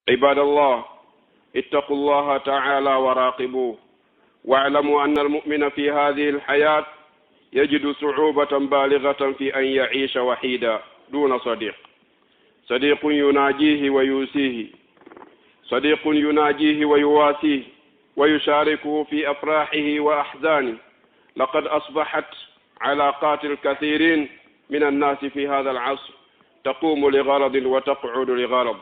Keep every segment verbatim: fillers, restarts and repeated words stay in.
عباد الله، اتقوا الله تعالى وراقبوه، واعلموا أن المؤمن في هذه الحياة يجد صعوبة بالغة في أن يعيش وحيدا دون صديق، صديق يناجيه ويواسيه، صديق يناجيه ويواسيه ويشاركه في أفراحه وأحزانه. لقد أصبحت علاقات الكثيرين من الناس في هذا العصر تقوم لغرض وتقعد لغرض،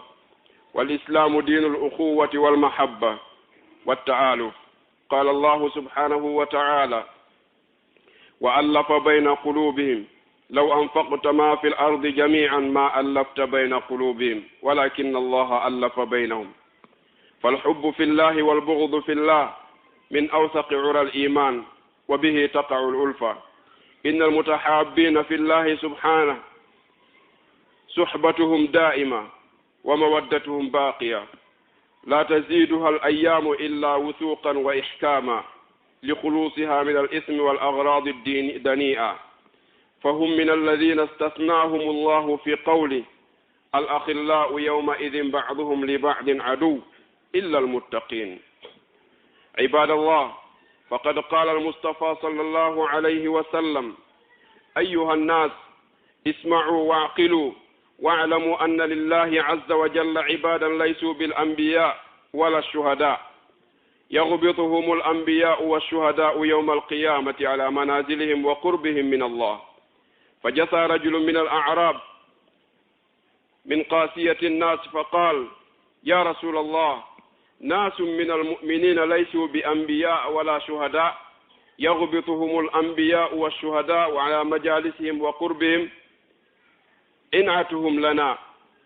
والإسلام دين الأخوة والمحبة والتآلف. قال الله سبحانه وتعالى: وألف بين قلوبهم لو أنفقت ما في الأرض جميعا ما ألفت بين قلوبهم ولكن الله ألف بينهم. فالحب في الله والبغض في الله من أوثق عرى الإيمان، وبه تقع الألفة. إن المتحابين في الله سبحانه صحبتهم دائمة ومودتهم باقية، لا تزيدها الأيام إلا وثوقا وإحكاما لخلوصها من الإثم والأغراض الدين-، الدنيئة، فهم من الذين استثناهم الله في قوله: الأخلاء يومئذ بعضهم لبعض عدو إلا المتقين. عباد الله، فقد قال المصطفى صلى الله عليه وسلم: أيها الناس، اسمعوا واعقلوا، واعلموا أن لله عز وجل عبادا ليسوا بالأنبياء ولا الشهداء، يغبطهم الأنبياء والشهداء يوم القيامة على منازلهم وقربهم من الله. فجثى رجل من الأعراب من قاسية الناس فقال: يا رسول الله، ناس من المؤمنين ليسوا بأنبياء ولا شهداء، يغبطهم الأنبياء والشهداء على مجالسهم وقربهم، إنعتهم لنا.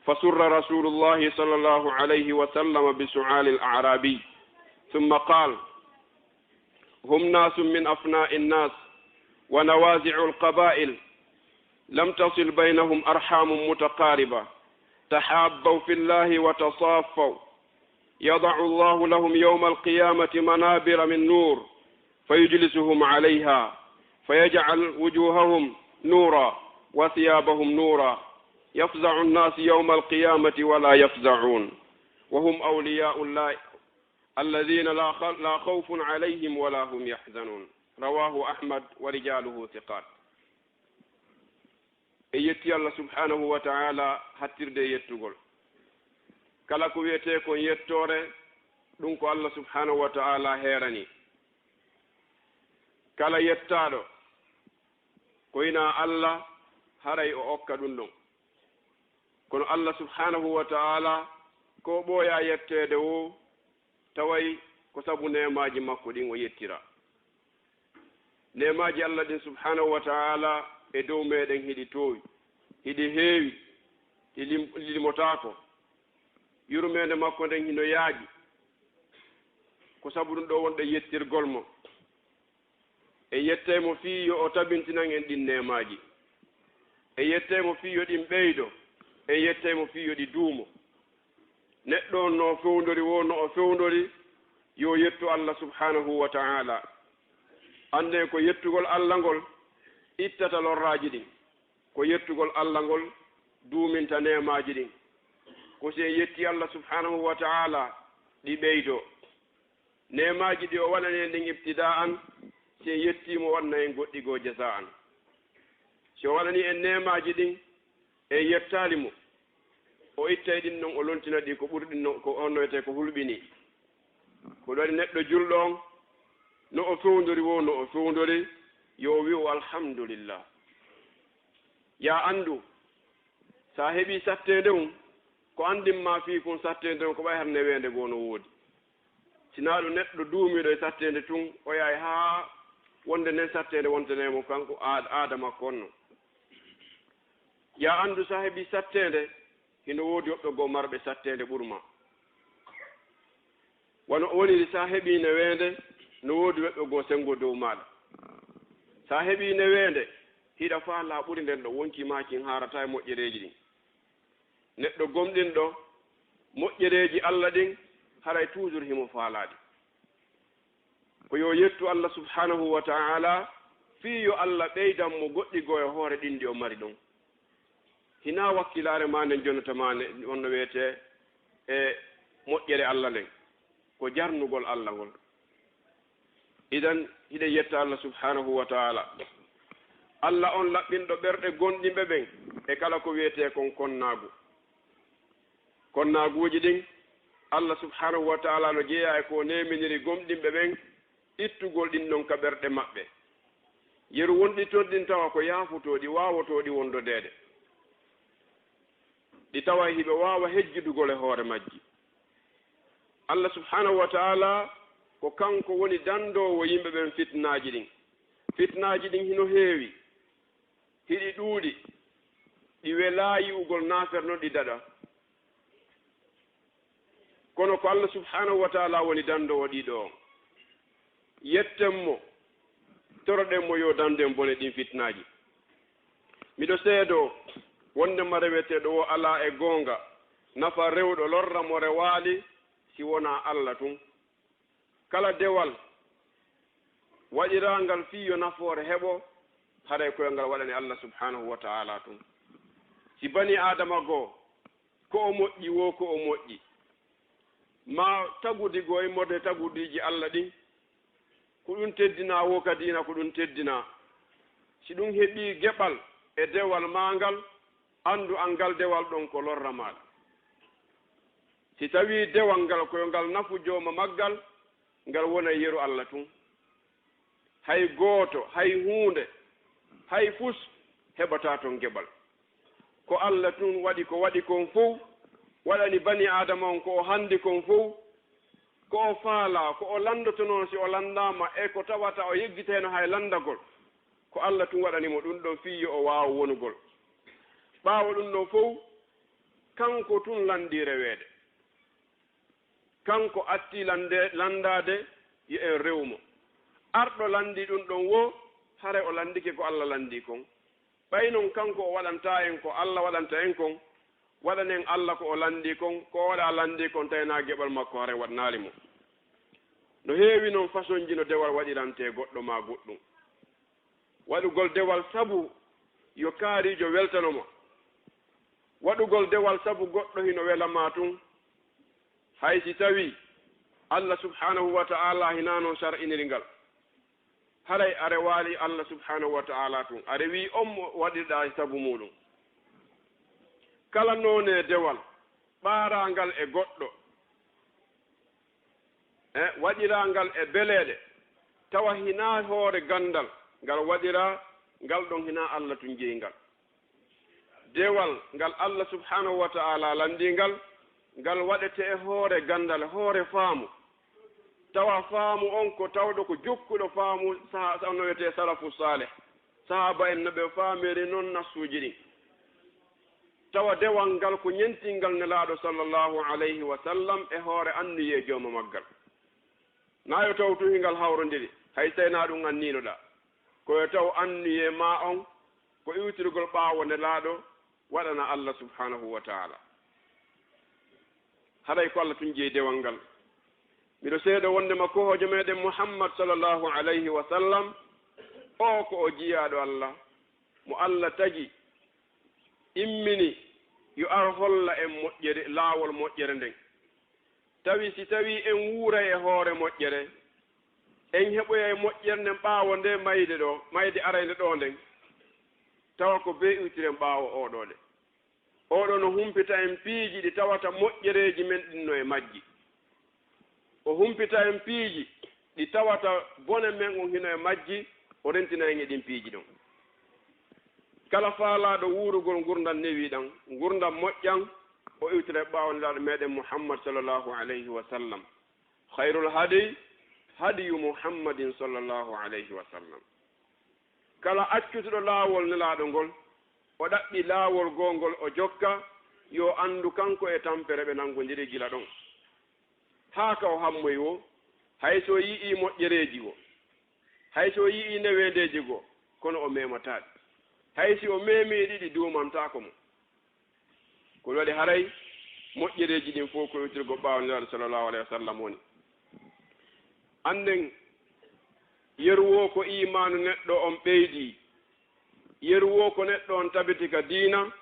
فسر رسول الله صلى الله عليه وسلم بسؤال الأعرابي، ثم قال: هم ناس من أفناء الناس ونوازع القبائل، لم تصل بينهم أرحام متقاربة، تحابوا في الله وتصافوا، يضع الله لهم يوم القيامة منابر من نور، فيجلسهم عليها، فيجعل وجوههم نورا وثيابهم نورا، يفزع الناس يوم القيامة ولا يفزعون، وهم أولياء الله، الذين لا خ-، لا خوف عليهم ولا هم يحزنون. رواه أحمد ورجاله ثقات. En yetti Allah subhanahu wa ta'ala hattirde e yettugol. Kala ko wi'etee kon yettoore, ɗun ko Allah subhanahu wa ta'ala heerani. Kala yettaaɗo, ko hinaa Allah, haray o okka ɗun ɗon. Kono Allah subhanahu wa ta'ala, ko o ɓooyaa yetteede woo, taway ko sabu neemaaji makko ɗin o yettiraa. Neemaaji Allah ɗin subhanahu wa ta'ala e dow meɗen hiɗi toowi, hiɗi heewi, ɗi lim-, limotaako. Yurmeende makko nden hino yaaji. Ko sabu ɗun ɗoo wonɗen yettirgol mo. En yettay mo fii yo o tabintinan en ɗin neemaaji. En yettay mo fii yo ɗin ɓeydo. En yettay mo fii yo ɗi duumo. Neɗɗo on no o fewndori woo, no o fewndori, yo yettu Allah subhanahu wa ta'ala. Annden ko yettugol Allah ngol ittata lorraaji ɗin. Ko yettugol Allah ngol duuminta neemaaji ɗin. Ko si en yettii Allah subhanahu wa ta'ala, ɗi ɓeydoo. Neemaaji ɗi o waɗani en ɗin ibtidaa'an, si en yettii mo, o waɗana en goɗɗi goo jazaa'an. Si o waɗanii en neemaaji ɗin, en yettaali mo, o ittay ɗin non, o lontina ɗi ko ɓuri ɗin non, ko on no wiyetee ko hulɓinii. Ko ɗun waɗi neɗɗo julɗo on, no o fewndori woo, no o fewndori, yo o wi'u alhamdulillah. Yaa anndu, si a heɓii satteende on, ko anndin maa fii kon satteende on, ko ɓay har neweende goo no woodi. Si hinaa ɗun, neɗɗo duumiiɗo e satteende tun, o yahay haa wonde nden satteende wontanee mo kanko aad-, aada makko on non. Yaa anndu, si a heɓii satteende, hino woodi woɓɓe goo marɓe satteende ɓuri maa. Wano o woniri, si a heɓii neweende, no woodi woɓɓe goo senngo dow maaɗa. Si a heɓii neweende, hiɗa faalaa ɓuri nden ɗon, wonkii maa kin haarataa e moƴƴereeji ɗin. Neɗɗo gomɗinɗo moƴƴereeji Allah ɗin, haray toujours himo faalaa ɗi. Ko yo yettu Allah subhanahu wa ta'ala fii yo Allah ɓeydan mo goɗɗi goo e hoore ɗin ɗi o mari ɗon. Hinaa wakkilaare maa nden jonnata maa ne, on no wiyetee e moƴƴere Alla nden, ko jarnugol Alla ngol. Idan, hiɗen yetta Alla subhaanahu wa ta'ala. Alla on laɓɓinɗo ɓerɗe gomɗinɓe ɓen e kala ko wi'etee kon konnaagu. Konnaaguuji ɗin, Alla subhaanahu wa ta'ala no jeyaa e ko o neeminiri gomɗinɓe ɓen ittugol ɗin ɗon ka ɓerɗe maɓɓe. Yeru wonɗi ton ɗin tawa ko yaafotooɗi, waawotooɗi wondodeede. Ɗi tawa hiɓe waawa hejjidugol e hoore majji. Alla subhaanahu wa ta'ala ko kanko woni dandoowo yimɓe ɓen fitnaaji ɗin. Fitnaaji ɗin hino heewi, hiɗi ɗuuɗi, ɗi welaa yi'ugol, naa fer non ɗi daɗa. Kono ko Alla subhaanahu wa ta'ala woni dandoowo ɗi ɗoo. Yetten mo, toroɗen mo yo danden bone ɗin fitnaaji. Miɗo seedoo wonndema reweteeɗo woo alaa e goonga nafa rewɗo lorra mo rewaali si wonaa Alla tun. Kala dewal waɗiraangal fii yo nafoore heɓo, haray ko yo ngal waɗane Alla subhaanahu wa ta'ala tun. Si banii Aadama goo, ko o moƴƴi woo ko o moƴƴi, maa tagudi goo immorde e tagudiiji Alla ɗin, ko ɗun teddinaa woo ka diina, ko ɗun teddinaa. Si ɗun heɓii geɓal e dewal maa ngal, anndu an ngal dewal ɗon ko lorra maaɗa. Si tawii dewal ngal ko yo ngal nafu jooma maggal, ngal wona yeru Alla tun. Hay gooto, hay huunde, hay fus heɓataa ton geɓal. Ko Alla tun waɗi ko waɗi kon fow, waɗani banii Aadama on ko o hanndi kon fow, ko o faalaa, ko o lanndotonoo si o lanndaama, e ko tawata o yeggitanoo hay lanndagol. Ko Alla tun waɗani mo ɗun ɗon fii yo o waaw wonugol. Ɓaawo ɗun ɗon fow, kanko tun lanndii reweede. Kanko attii lannde-, lanndaade yo en rewu mo. Arɗo lanndii ɗun ɗon woo, haray o lanndike ko Alla lanndii kon. Ɓay non kanko o waɗantaa en ko Alla waɗanta en kon, waɗanen Alla ko o lanndii kon, ko o waɗaa lanndii kon tawi hinaa geɓal makko haray waɗanaali mo. No heewi non fasonji no dewal waɗirantee goɗɗo maa goɗɗun. Waɗugol dewal sabu yo kaariijo weltano ma. Waɗugol dewal sabu goɗɗo hino wela ma tun. Hay si tawii Alla subhaanahu wa ta'ala hinaa non sar'iniri ngal, haray a rewaali Alla subhaanahu wa ta'ala tun, a rewii on mo waɗirɗaa e sabu muuɗun. Kala noone dewal ɓaaraangal e goɗɗo, e waɗiraangal e beleeɗe, tawa hinaa hoore ganndal ngal waɗiraa, ngal ɗon hinaa Alla tun jeyi ngal. Dewal ngal Alla subhaanahu wa ta'ala lanndii ngal, ngal waɗete e hoore ganndal, hoore faamu. Tawa faamu on ko tawɗo ko jokkuɗo faamu saha-, no wi'etee salafu saalih. Sahaaba en no ɓe faamiri non nassuuji ɗin. Tawa dewal ngal ko ɲentingal Nelaaɗo sallallahu alayhi wa sallam e hoore anniyee jooma maggal. Naa yo taw tun hingal hawrondiri, hay si naa ɗun anniinoɗaa. Ko yo taw anniyee maa on ko iwtirgol ɓaawo Nelaaɗo waɗana Alla subhaanahu wa ta'ala. Haray ko Alla tun jeyi dewal ngal. Miɗo seedoo wonndema kohoojo meɗen Muhammad sallallahu alayhi wa sallam, oo ko o jiyaaɗo Alla, mo Alla tagi, immini yo ar holla en moƴƴere, laawol moƴƴere nden. Tawi si tawii en wuuray e hoore moƴƴere, en heɓoyay moƴƴere nden ɓaawo ndee mayde ɗoo, mayde arayde ɗoo nden, tawa ko bee iwtiren ɓaawo oo ɗoo de. Oo ɗoo no humpita en piiji ɗi tawata moƴƴereeji men ɗin no e majji. O humpita en piiji ɗi tawata bone men on hino e majji, o rentina en e ɗin piiji ɗon. Kala faalaaɗo wuurugol ngurndan newiiɗan, ngurndan moƴƴan, o iwtira e ɓaawo Nelaaɗo meɗen Muhammad sallallahu alayhi wa sallam. Khayrul hadi, hadiyu Muhammadin sallallahu alayhi wa sallam. Kala accutuɗo laawol Nelaaɗo ngol, o ɗaɓɓi laawol goo ngol o jokka, yo anndu kanko e tampere ɓe nanngondiri gila ɗon. Haa ka o hammoyi woo, hay si o yi'ii moƴƴereeji goo, hay si o yi'ii neweendeeji goo, kono o meemataa ɗi. Hay si o meemii ɗi, ɗi duumantaako mo. Ko waɗi haray moƴƴereeji ɗin fow ko iwtirgol ɓaawo Nelaaɗo sallallahu alayhi wa sallam woni. Annden yeru woo ko iimaanu neɗɗo on ɓeydii, yeru woo ko neɗɗo on tabiti ka diina,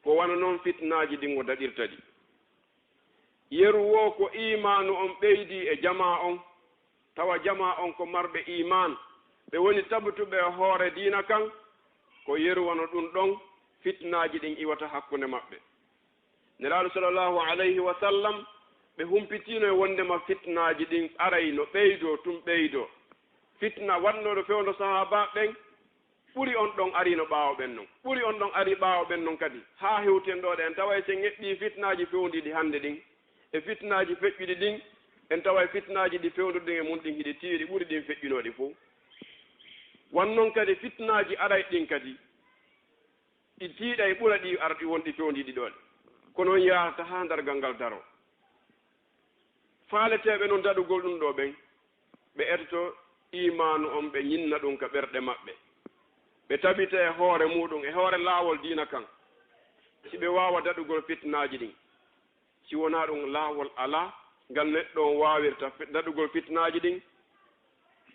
ko wano non fitnaaji ɗin o daɗirta ɗi. Yeru woo ko iimaanu on ɓeydii e jamaa on, tawa jamaa on ko marɓe iimaan, ɓe woni tabituɓe e hoore diina kan, ko yeru wano ɗun ɗon fitnaaji ɗin iwata hakkunde maɓɓe. Nelaaɗo sallallahu alayhi wa sallam, ɓe humpitiino e wonndema fitnaaji ɗin aray no ɓeydoo tun ɓeydoo. Fitna waɗnooɗo fewndo sahaabaaɓe ɓen, ɓuri on ɗon ariino ɓaawo ɓen non. Ɓuri on ɗon ari ɓaawo ɓen non kadi, haa hewten ɗoo ɗo, en taway si en eɓɓii fitnaaji fewndiiɗi hannde ɗin, e fitnaaji feƴƴuɗi ɗin, en taway fitnaaji ɗi fewnduɗen e mun ɗin hiɗi tiiɗi ɓuri ɗin feƴƴunooɗi fow. Wan non kadi fitnaaji arayɗi ɗin kadi, ɗi tiiɗay ɓura ɗi arɗi wonɗi fewndiiɗi ɗoo ɗi. Kono on yaarata haa darngal ngal daroo. Faaleteeɓe non daɗugol ɗun ɗoo ɓen, ɓe etoto iimaanu on, ɓe ñinna ɗun ka ɓerɗe maɓɓe, ɓe tabita e hoore muuɗun, e hoore laawol diina kan, si ɓe waawa daɗugol fitnaaji ɗin. Si wonaa ɗun laawol alaa ngal neɗɗo on waawirta fi-, daɗugol fitnaaji ɗin,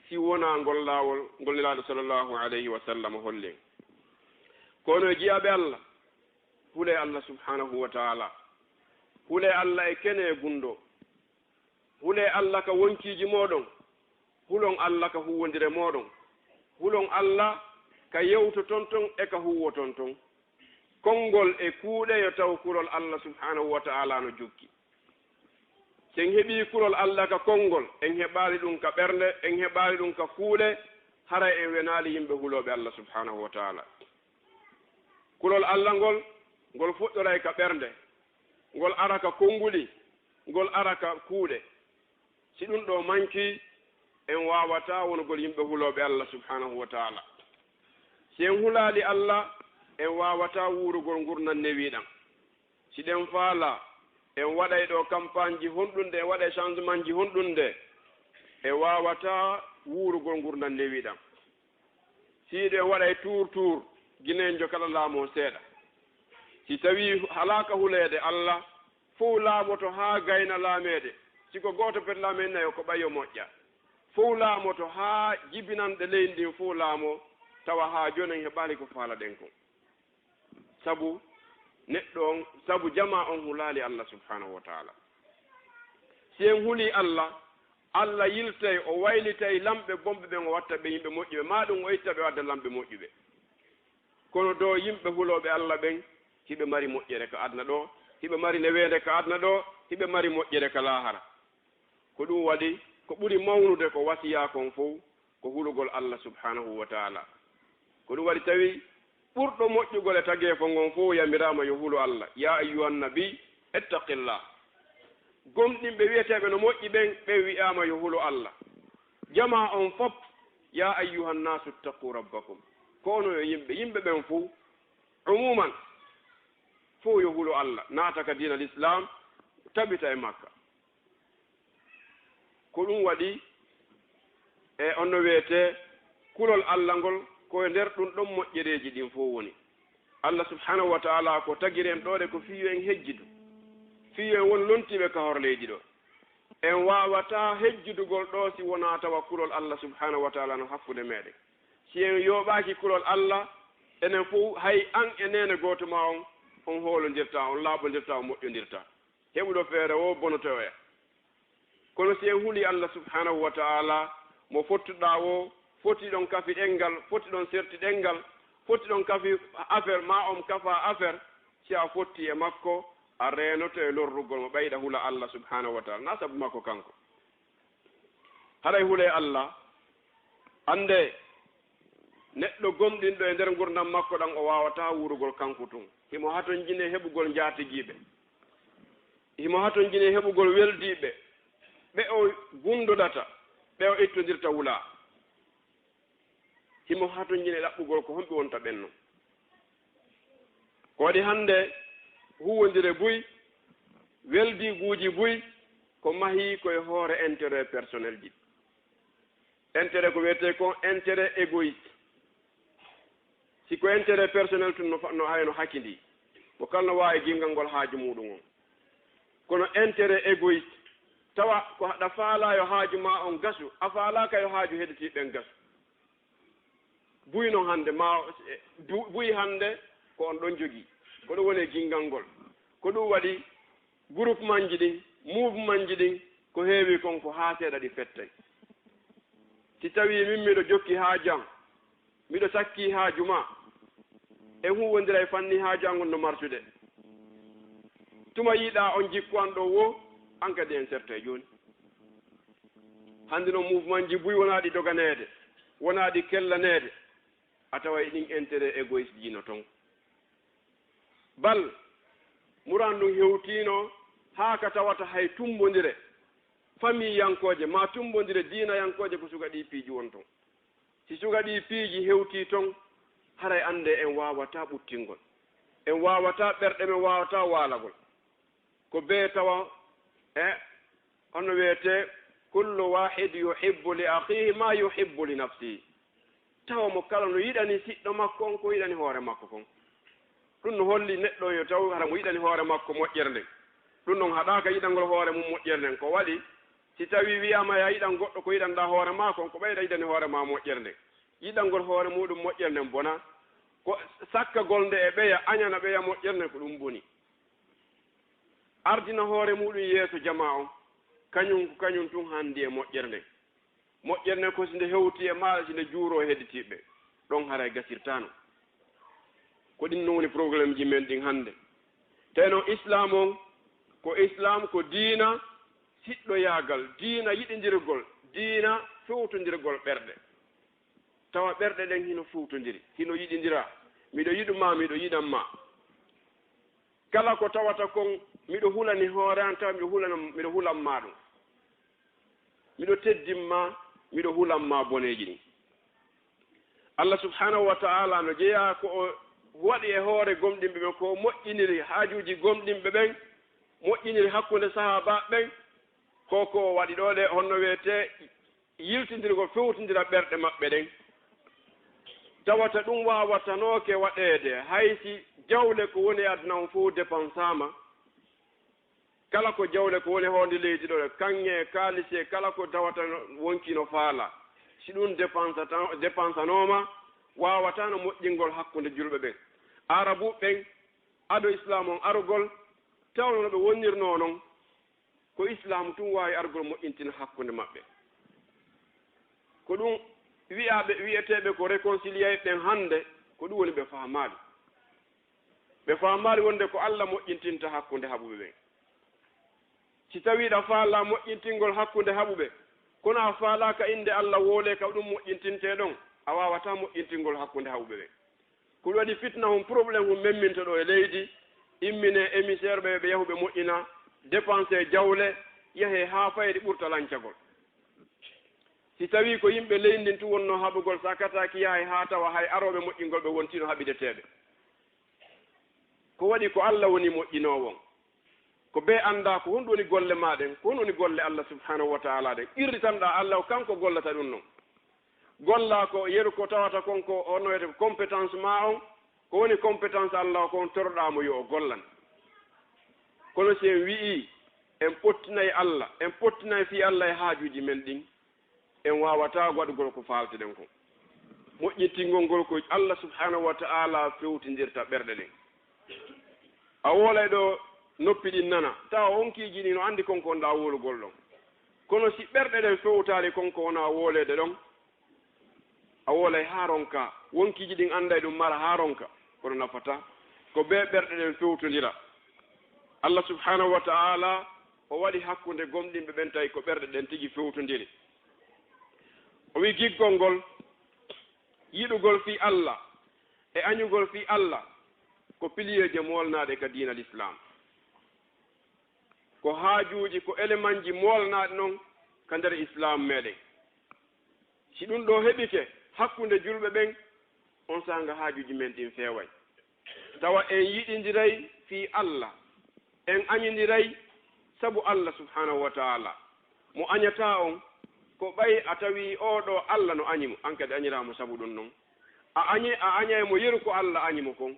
si wonaa ngol laawol ngol Nelaaɗo sallallahu alayhi wa sallam holli en. Kono e jiyaaɓe Allah, hulee Allah subhanahu wa ta'ala. Hulee Allah e kenee gunndoo. Hulee Allah ka wonkiiji mooɗon. Hulon Allah ka huuwondire mooɗon. Hulon Allah ka yewtoton ton e ka huuwoton ton. Konngol e kuuɗe yo taw kulol Allah subhanahu wa ta'ala no jokki. Si en heɓii kulol Allah ka konngol, en heɓaali ɗun ka ɓernde, en heɓaali ɗun ka kuuɗe, haray en wenaali yimɓe hulooɓe Allah subhanahu wa ta'ala. Kulol Allah ngol, ngol fuɗɗoray ka ɓernde, ngol ara ka konnguɗi, ngol ara ka kuuɗe. Si ɗun ɗoo mankii, en waawataa wonugol yimɓe hulooɓe Allah subhanahu wa ta'ala. Si en hulaali Allah, en waawataa wuurugol ngurndan newiiɗan. Si ɗen faalaa, en waɗay ɗoo kampaanji honɗun ɗe, en waɗay changementji honɗun ɗe, en waawataa wuurugol ngurndan newiiɗan. Si hiɗen waɗay tuur tuur, Ginenjo kala laamoo seeɗa. Si tawii halaaka huleede Allah, fow laamoto haa gayna laameede. Si ko gooto pet laamee nayo, ko ɓay o moƴƴa. Fow laamoto haa jibinanɗe leydi ndin fow laamoo, tawa haa jooni en heɓaali ko faalaɗen kon. Sabu neɗɗo on, sabu jamaa on hulaali Allah subhanahu wa ta'ala. Si en hulii Allah, Allah yiltay, o waylitay lamɓe bonɓe ɓen, o watta ɓe yimɓe moƴƴuɓe, maa ɗun o itta ɓe, o adda lamɓe moƴƴuɓe. Kono doo, yimɓe hulooɓe Allah ɓen, hiɓe mari moƴƴere ka aduna ɗoo, hiɓe mari neweende ka aduna ɗoo, hiɓe mari moƴƴere ka laahara. Ko ɗun waɗi, ko ɓuri mawnude ko wasiyaa kon fow, ko hulugol Allah subhanahu wa ta'ala. Ko ɗun waɗi tawi ɓurɗo moƴƴugol e tageefo ngon fow yamiraama yo hulu Allah, "Yaa ayyuhan nabi, ittaqillah." Gomɗinɓe wi'eteeɓe no moƴƴi ɓen, ɓen wi'aama yo hulu Allah. Jamaa on fow, "Yaa ayyuhan naasu ittaqu rabbakum." Ko onon yo yimɓe, yimɓe ɓen fow, umuman, fow yo hulu Allah, naata ka diina Lislaam, tabita e makka. Ko ɗun waɗi, e on no wi'etee kulol Allah ngol, ko e nder ɗun ɗon moƴƴereeji ɗin fow woni. Allah subhanahu wa ta'ala ko tagiri en ɗoo ɗe ko fii yo en hejjidu, fii yo en won lontiiɓe ka hor leydi ɗoo. En waawataa hejjidugol ɗoo si wonaa tawa kulol Allah subhanahu wa ta'ala no hakkunde meɗen. Si en yooɓaaki kulol Allah, enen fow, hay an e neene gooto maa on, on hoolondirtaa, on laaɓondirtaa, on moƴƴondirtaa. Heɓuɗo feere woo bonotoya. Kono si en hulii Allah subhanahu wa ta'ala, mo fottuɗaa woo, fotiɗon kafi ɗenngal, fotiɗon serti ɗenngal, fotiɗon kafi affaire, maa on kafa affaire, si a fotti e makko, a reenoto e lorrugol mo, ɓay hiɗa hula Allah subhanahu wa ta'ala, naa sabu makko kanko. Haray hulee Allah, anndee, neɗɗo gomɗinɗo e nder ngurndan makko ɗan, o waawataa wuurugol kanko tun. Himo hatonjinee heɓugol njaatigiiɓe. Himo hatonjinee heɓugol weldiiɓe, ɓe o gunndodata, ɓe o ittondirta wulaa. Himo hatonjinee ɗaɓɓugol ko honɓe wonta ɓen non. Ko waɗi hannde huuwondire buy, weldiiguuji buy, ko mahii ko e hoore intérêt personnelji. Intérêt ko wi'etee kon intérêt égoïste. Si ko intérêt personnel tun no fa-, no hayno hakindii. Mo kala no waawi ginngal ngol haaju muuɗum on. Kono intérêt égoïste, tawa ko haɗa faalaa yo haaju maa on gasu, a faalaaka yo haaju heɗitii ɓen gasu. Buy non hannde, ma, du-, buy hannde ko on ɗon jogii. Ko ɗum woni e ginngal ngol. Ko ɗum waɗi groupement ji ɗin, Mouvement ji ɗin, ko heewi kon, ko haa seeɗa ɗi fettay. Si tawii min miɗo jokki haaju an, miɗo sakkii haaju maa, en huuwondiray fanni haaju an on no marsude. Tuma yiɗaa on jikku an ɗoo woo, an kadi en sertay jooni. Hannde non mouvement ji buy wonaa ɗi doganeede, wonaa ɗi kellaneede, a taway ɗin intérêt égoïste ji no ton. Bal, muran ɗum hewtiino haa ka tawata hay tummbondire famiiyankooje maa tummbondire diinayankooje ko suka ɗii piiji won ton. Si suka ɗii piiji hewtii ton, haray anndee en waawataa ɓuttingol. En waawataa, ɓerɗe men waawataa waalagol. Ko bee tawa, e, hono wiyetee, "Kullu waahid yuhibbu li akhiihi maa yuhibbu li nafsihi." Tawa mo kala no yiɗani siɗɗo makko on ko yiɗani hoore makko kon. Ɗum no holli neɗɗo on yo taw hara mo yiɗani hoore makko moƴƴere nden. Ɗum non haɗaaka yiɗangol hoore mum moƴƴere nden. Ko waɗi, si tawii wiyaama yaa yiɗan goɗɗo ko yiɗanɗaa hoore maa kon, ko ɓeyda yiɗani hoore maa moƴƴere nden. Yiɗangol hoore muuɗum moƴƴere nden bona. Ko sakkagol nde e ɓeya, añana ɓeya moƴƴere nden, ko ɗum boni. Ardina hoore muuɗum yeeso jamaa on, kañum, kañum tun handi e moƴƴere nden. Moƴƴere nden ko si nde hewti e maaɗa, si nde juuroo e hedditiiɓe, ɗon haray gasirtaano. Ko ɗin non woni problème ji men ɗin hannde. Tawi non Islaam on, ko Islaam, ko diina siɗɗoyaagal, diina yiɗindirgol, diina fewtondirgol ɓerɗe. Tawa ɓerɗe ɗen hino fewtondiri, hino yiɗindira. Miɗo yiɗu maa, miɗo yiɗan maa. Kala ko tawata kon, miɗo hulani hoore an, tawa miɗo hulana, miɗo hulan maa ɗum. Miɗo teddin maa, miɗo hulan maa boneeji ɗin. Allah subhanahu wa ta'ala no jeyaa ko o waɗi e hoore gomɗinɓe ɓen, ko o moƴƴiniri haajuuji gomɗinɓe ɓen, moƴƴiniri hakkunde sahaabaaɓe ɓen, ko ko o waɗi ɗoo ɗe, honno wiyetee, yiltindirgol, fewtindira ɓerɗe maɓɓe ɗen. Tawata ɗum waawatanooke waɗeede, hay si jawle ko woni e aduna on fow depansaama, kala ko jawle ko woni hoonde leydi ɗoo, kaŋŋe, kaalisi e kala ko tawata no, wonkii no faalaa, si ɗum depansata-, depansanooma, waawataa no moƴƴingol hakkunde julɓe ɓen. Aarabuɓe ɓen, ado Islaam on arugol, tawno no ɓe wonnirnoo non, ko Islaamu tun waawi argol moƴƴintina hakkunde maɓɓe. Ko ɗum wi'aaɓe, wi'eteeɓe ko réconcilier ɓen hannde, ko ɗum woni ɓe faamaali. Ɓe faamaali wonde ko Alla moƴƴintinta hakkunde haɓuɓe ɓen. Si tawii ɗa faalaa moƴƴintingol hakkunde haɓuɓe, kono a faalaaka innde Alla woolee ka ɗum moƴƴintintee ɗon, a waawataa moƴƴintingol hakkunde haɓuɓe ɓen. Ko ɗum waɗi fitna hun, problème hun memminta ɗoo e leydi, imminee émissaire ɓe, ɓe yahu ɓe moƴƴina, dépensé jawle, yahee haa fayde ɓurta lancagol. Si tawii ko yimɓe leydi ndin tun wonnoo haɓugol, sakataaki yahay haa tawa hay arooɓe moƴƴingol ɓe wontiino haɓideteeɓe. Ko waɗi ko Alla woni moƴƴinoowo on. Ko bee anndaa ko honɗum woni golle maa ɗen, ko honɗum woni golle Alla subhanahu wa ta'ala ɗen. Qirritanɗaa Alla, ko kanko gollata ɗum non. Gollaa ko yeru ko tawata kon ko honno wiyetee ko compétence maa on, ko woni compétence Alla o kon toroɗaa mo yo o gollan. Kono si en wi'ii, en pottinay Alla, en pottinay fii Alla e haajuuji men ɗin, en waawataa waɗugol ko faalteɗen kon. Moƴƴintingol ngol ko Alla subhanahu wa ta'ala fewtindirta ɓerɗe ɗen. A woolay ɗoo noppi ɗin nana, tawa wonkiiji ɗin no anndi kon ko wonɗaa woolugol ɗon. Kono si ɓerɗe ɗen fewtaali kon ko wonaa wooleede ɗon, a woolay haa ronka, wonkiiji ɗin annday ɗum mara haa ronka, kono nafataa. Ko bee ɓerɗe ɗen fewtondira. Alla subhanahu wa ta'ala o waɗi hakkunde gomɗinɓe ɓen tawi ko ɓerɗe ɗen tigi fewtondiri. O wi'i giggol ngol, yiɗugol fii Alla e añugol fii Alla, ko piliyeeje moolnaaɗe ka diina Lislaam. Ko haajuuji, ko elemanji moolnaaɗi non ka nder Islaam meɗen. Si ɗum ɗoo heɓike hakkunde julɓe ɓen, on saanga haajuuji men ɗin feeway. Tawa en yiɗindiray fii Alla, en añindiray sabu Alla subhanahu wa ta'ala. Mo añataa on, ko ɓay a tawii oo ɗoo Alla no añi mo, an kadi añiraa mo sabu ɗum non. A añi-, a añay mo yeru ko Alla añi mo kon.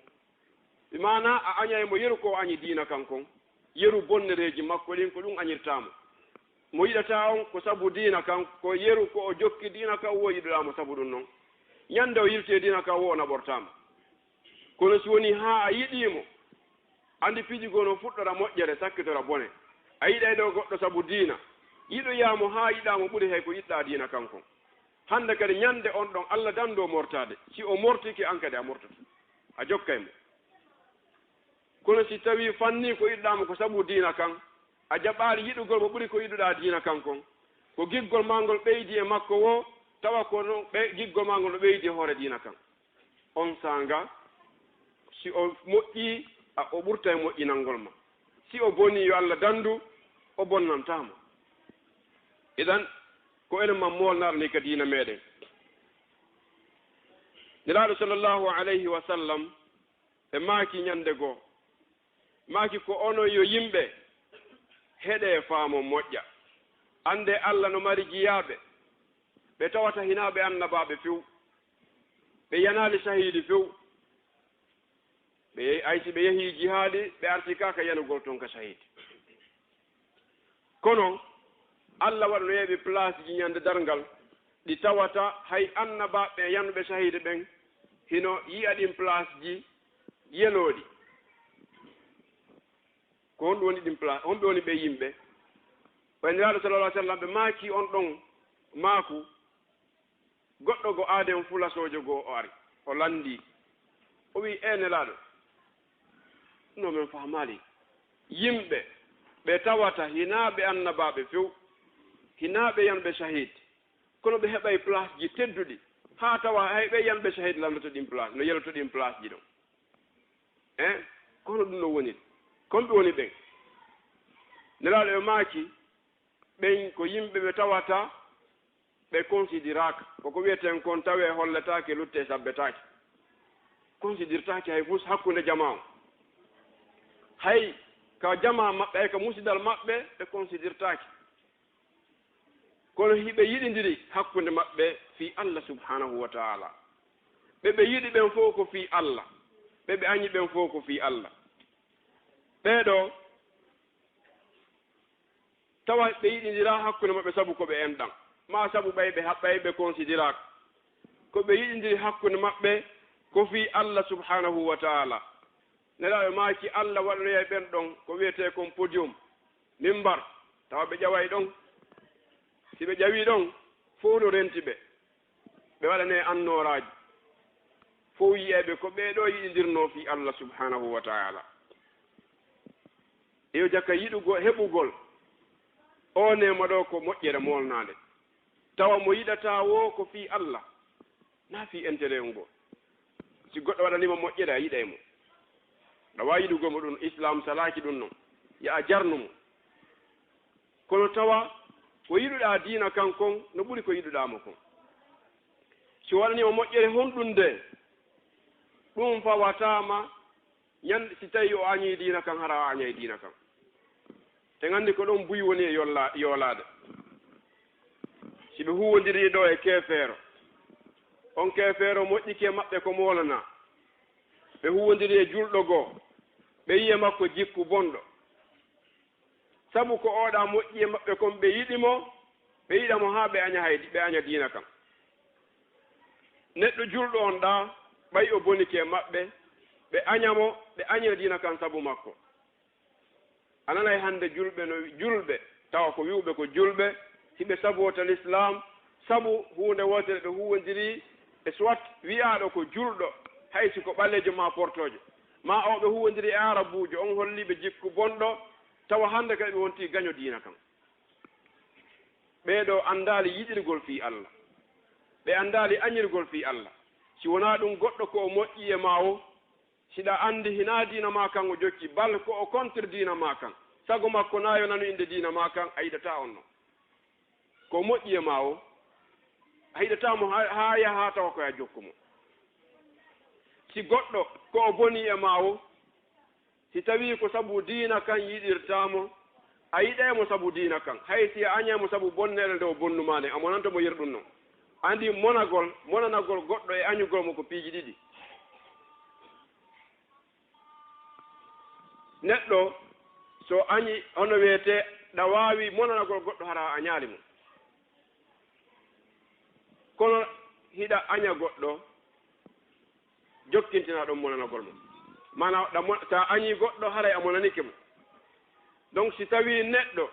Bi maanaa a añay mo yeru ko o añi diina kan kon, yeru bonnereeji makko ɗin, ko ɗum añirtaa mo. Mo yiɗataa on ko sabu diina kan, ko yeru ko o jokki diina kan woo yiɗuɗaa mo sabu ɗum non. Ñande o yilti e diina kan woo o naɓortaa mo. Kono si wonii haa a yiɗii mo, anndi piiji goo no fuɗɗora moƴƴere, sakkitora bone. A yiɗay ɗoo goɗɗo sabu diina, yiɗoyaa mo haa yiɗaa mo ɓuri hay ko yiɗɗaa diina kan kon. Hande kadi ñande on ɗon Alla dandu o mortaade, si o mortike an kadi a mortoto, a jokkay mo. Kono si tawii fannii ko yiɗɗaa mo ko sabu diina kan, a jaɓaali yiɗugol mo ɓuri ko yiɗuɗaa diina kan kon, ko giggol maa ngol ɓeydi e makko woo, tawa ko non ɓe-, giggol maa ngol no ɓeydi e hoore diina kan. On saanga, si o moƴƴii, a, o ɓurtay moƴƴinangol ma. Si o bonii, yo Alla dandu, o bonnantaa ma. Idan, ko enen man moolnaaɗo ni ka diina meɗen. Nelaaɗo sallallahu alayhi wa sallam, ɓe maaki ñande goo, maaki ko onon yo yimɓe, heɗee faamon moƴƴa. Anndee Alla no mari jiyaaɓe, ɓe tawata hinaa ɓe annabaaɓe few, ɓe yanaali sahiidi few, ɓe yehi, hay si ɓe yehii jihaadi, ɓe artikaaka yanugol ton ka sahiidi. Kono Alla waɗanoyay ɓe place ji ñande darngal, ɗi tawata hay annabaaɓe e yanuɓe sahiide ɓen hino yi'a ɗin place ji yelooɗi. Ko honɗum woni ɗin place? Honɓe woni ɓee yimɓe? Ɓay Nelaaɗo sallallahu alaihi wasallam ɓe maaki on ɗon maaku, goɗɗo go aaden fulasoojo goo o ari, o landii. O wi'i, "Ee Nelaaɗo, no men fahmaali yimɓe ɓe tawata hinaa ɓe annabaaɓe few, hinaa ɓe yanɓe sahiid, kono ɓe heɓay place ji tedduɗi, haa tawa hay ɓe yanɓe sahiid landoto ɗin place, no yeloto ɗin place ji ɗon." Eh? Ko hono ɗum ɗon woniri? Ko honɓe woni ɓen? Nelaaɗo e maaki, ɓen ko yimɓe ɓe tawata ɓe considéraaka. Ko ko wi'eten kon tawee holletaake, luttee sabbetaake. Considéretaake hay fus hakkunde jamaa on. Hay ka jamaa maɓɓe, hay ka musidal maɓɓe, ɓe considéretaake. Kono hiɓe yiɗindiri hakkunde maɓɓe fii Allah subhanahu wa ta'ala. Ɓe ɓe yiɗi ɓen fow ko fii Allah. Ɓe ɓe añi ɓen fow ko fii Allah. Ɓee ɗoo, tawa ɓe yiɗindiraa hakkunde maɓɓe sabu ko ɓe enɗan, maa sabu ɓay ɓe haɓɓay ɓe considéraaka. Ko ɓe yiɗindiri hakkunde maɓɓe ko fii Allah subhanahu wa ta'ala. Nelaaɗo maaki, Allah waɗanoyay ɓen ɗon ko wi'etee kon podium, mimbar, tawa ɓe ƴaway ɗon. Si ɓe ƴawii ɗon, fow no renti ɓe. Ɓe waɗanee annooraaji. Fow yi'ay ɓe ko ɓee ɗoo yiɗindirnoo fii Allah subhanahu wa ta'ala. Yo jaka yiɗugol, heɓugol oo neema ɗoo ko moƴƴere moolnaande. Tawa mo yiɗataa woo ko fii Allah, naa fii intérêt on goo. Si goɗɗo waɗanii ma moƴƴere, a yiɗay mo. Aɗa waawi yiɗugol mo ɗum, Islaam salaaki ɗum non. Yo a jarnu mo. Kono tawa ko yiɗuɗaa diina kan kon no ɓuri ko yiɗuɗaa mo kon. Si waɗanii ma moƴƴere honɗun ndee, ɗum fawataa ma ñande, si tawii o añii diina kan, hara a añay diina kan. En anndi ko ɗon buy woni e yolla-, yoolaade. Si ɓe huuwondirii ɗoo e keefeero, on keefeero moƴƴike e maɓɓe ko moolanaa, ɓe huuwondirii e julɗo goo, ɓe yi'i e makko jikku bonɗo. Sabu ko oo ɗaa moƴƴi e maɓɓe kon, ɓe yiɗi mo, ɓe yiɗa mo haa ɓe aña hay, ɓe aña diina kan. Neɗɗo julɗo on ɗaa, ɓay o bonike e maɓɓe, ɓe aña mo, ɓe añira diina kan sabu makko. A nanay hannde julɓe no wi-, julɓe, tawa ko wi'uɓe ko julɓe, hiɓe saboota Lislaam, sabu huunde wootere ɓe huuwondirii e soit wi'aaɗo ko julɗo, hay si ko ɓaleejo maa portoojo, maa o ɓe huuwondirii e aarabuujo, on hollii ɓe jikku bonɗo, tawa hannde kadi ɓe wontii gaño diina kan. Ɓee ɗoo anndaali yiɗirgol fii Alla, ɓe anndaali añirgol fii Alla. Si wonaa ɗum, goɗɗo ko o moƴƴi e maa o, si ɗa anndi hinaa diina maa kan o jokki, bal ko o contre diina maa kan, sago makko naa yo nanu innde diina maa kan, a yiɗataa on non. Ko moƴƴi e maa o, a yiɗataa mo haa, haa yaha tawa ko a jokku mo. Si goɗɗo ko o boni e maa o, si tawii ko sabu diina kan yiɗirtaa mo, a yiɗay mo sabu diina kan, hay si a añay mo sabu bonneere nde o bonnu maa nden, a monanto mo yeru ɗum non. Anndi monagol, monanagol goɗɗo e añugol mo ko piiji ɗiɗi. Neɗɗo, so añi, hono wiyetee, ɗa waawi monanagol goɗɗo hara a añaali mo. Kono hiɗa aña goɗɗo, jokkintinaa ɗon monanagol mo. Maanaa, ɗa mon-, si a añii goɗɗo, haray a monanike mo. Donc, si tawii neɗɗo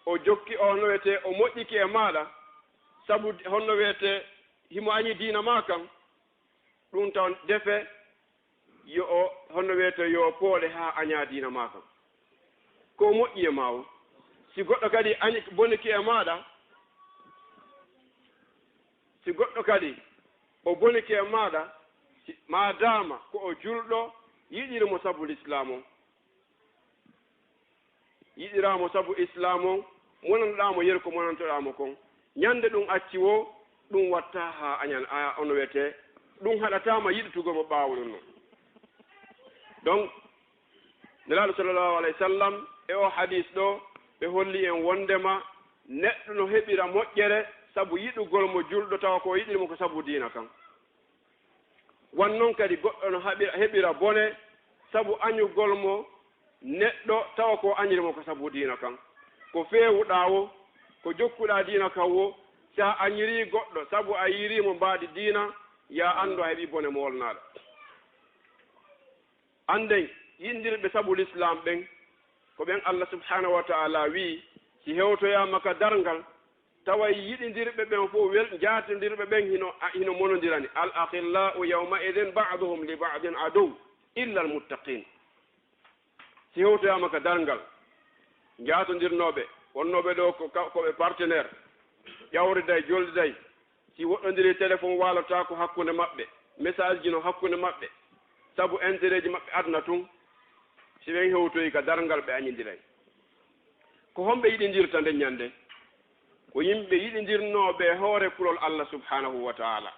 o jokki, o honno wiyetee, o moƴƴike e maaɗa, sabu honno wiyetee, himo añi diina maa kan, ɗun tan defe yo o, honno wiyetee, yo o pooɗe haa aña diina maa kan. Ko o moƴƴi e maa o. Si goɗɗo kadi añi, bonike e maaɗa, si goɗɗo kadi o bonike e maaɗa, si, maa daama ko o julɗo, yiɗir mo sabu Lislaam on. Yiɗiraa mo sabu Islaam on, monanoɗaa mo yeru ko monantoɗaa mo kon. Ñande ɗun acci woo, ɗun wattaa haa añan, a, ono wiyetee, ɗun haɗataa ma yiɗitugol mo ɓaawo ɗun non. Donc, Nelaaɗo sallallahu alayhi wa sallam, e oo hadiis ɗoo, ɓe holli en wonndema neɗɗo no heɓira moƴƴere sabu yiɗugol mo julɗo, tawa ko o yiɗiri mo ko sabu diina kan. Wan non kadi goɗɗo no haɓi-, heɓira bone sabu añugol mo neɗɗo, tawa ko o añiri mo ko sabu diina kan. Ko feewuɗaa woo, ko jokkuɗaa diina kan woo, si a añirii goɗɗo sabu a yi'iri mo mbaadi diina, yo a anndu a heɓii bone moolnaaɗo. Annden, yiɗindirɓe sabu Lislaam ɓen, ko ɓen Allah subhaanahu wa ta'aalaa wi'i, si hewtoyaama ka darngal, tawa yiɗindirɓe ɓen fow wel-, jaatondirɓe ɓen hino, a, hino monondirani. "Al akhillau yawma idhin ba'duhum li ba'din aduw illa al muttaqin." Si hewtoyaama ka darngal, jaatondirnooɓe, wonnooɓe ɗoo ko ka-, ko ɓe partenaire, ƴawriday, joldiday, si woɗɗondirii, téléphone waalotaako hakkunde maɓɓe, message ji no hakkunde maɓɓe, sabu intérêt ji maɓɓe aduna tun, si ɓen hewtoyi ka darngal, ɓe añindiray. Ko honɓe yiɗindirta nden ñande? Ko yimɓe yiɗindirnooɓe e hoore kulol Allah subhaanahu wa ta'aalaa.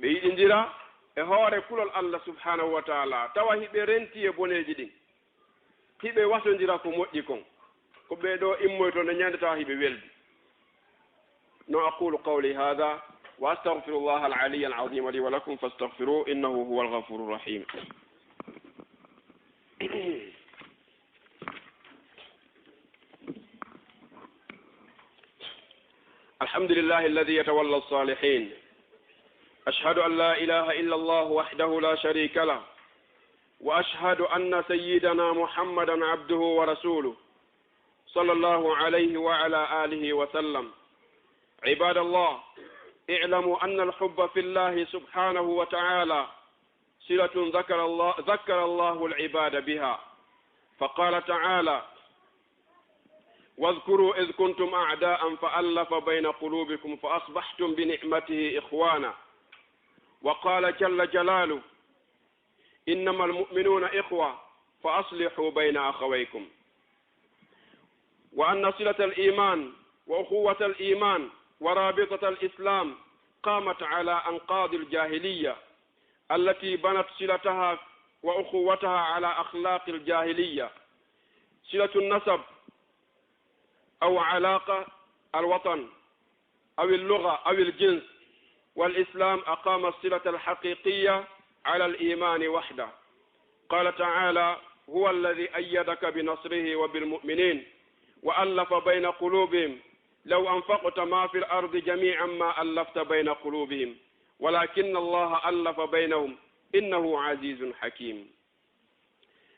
Ɓe yiɗindira e hoore kulol Allah subhaanahu wa ta'aalaa, tawa hiɓe rentii e boneeji ɗin. Hiɓe wasondira ko moƴƴi kon. Ko ɓee ɗoo immoytoo nde ñande tawa hiɓe weldi. No, aqulu qawli hadha wa astaghfirullaha al-aliyya al-azima li wa lakum fastaghfiruhu innahu huwal ghafurur rahim. الحمد لله الذي يتولى الصالحين. أشهد أن لا إله إلا الله وحده لا شريك له، وأشهد أن سيدنا محمدا عبده ورسوله، صلى الله عليه وعلى آله وسلم. عباد الله، اعلموا أن الحب في الله سبحانه وتعالى صلة ذكر الله، ذكر الله العباد بها، فقال تعالى: "واذكروا إذ كنتم أعداء فألف بين قلوبكم فأصبحتم بنعمته إخوانا." وقال جل جلاله: "إنما المؤمنون إخوة فأصلحوا بين أخويكم." وأن صلة الإيمان وأخوة الإيمان ورابطة الإسلام قامت على أنقاض الجاهلية التي بنت صلتها وأخوتها على أخلاق الجاهلية، صلة النسب أو علاقة الوطن أو اللغة أو الجنس، والإسلام أقام الصلة الحقيقية على الإيمان وحده. قال تعالى: "هو الذي أيدك بنصره وبالمؤمنين وألف بين قلوبهم لو أنفقت ما في الأرض جميعا ما ألفت بين قلوبهم ولكن الله ألف بينهم إنه عزيز حكيم."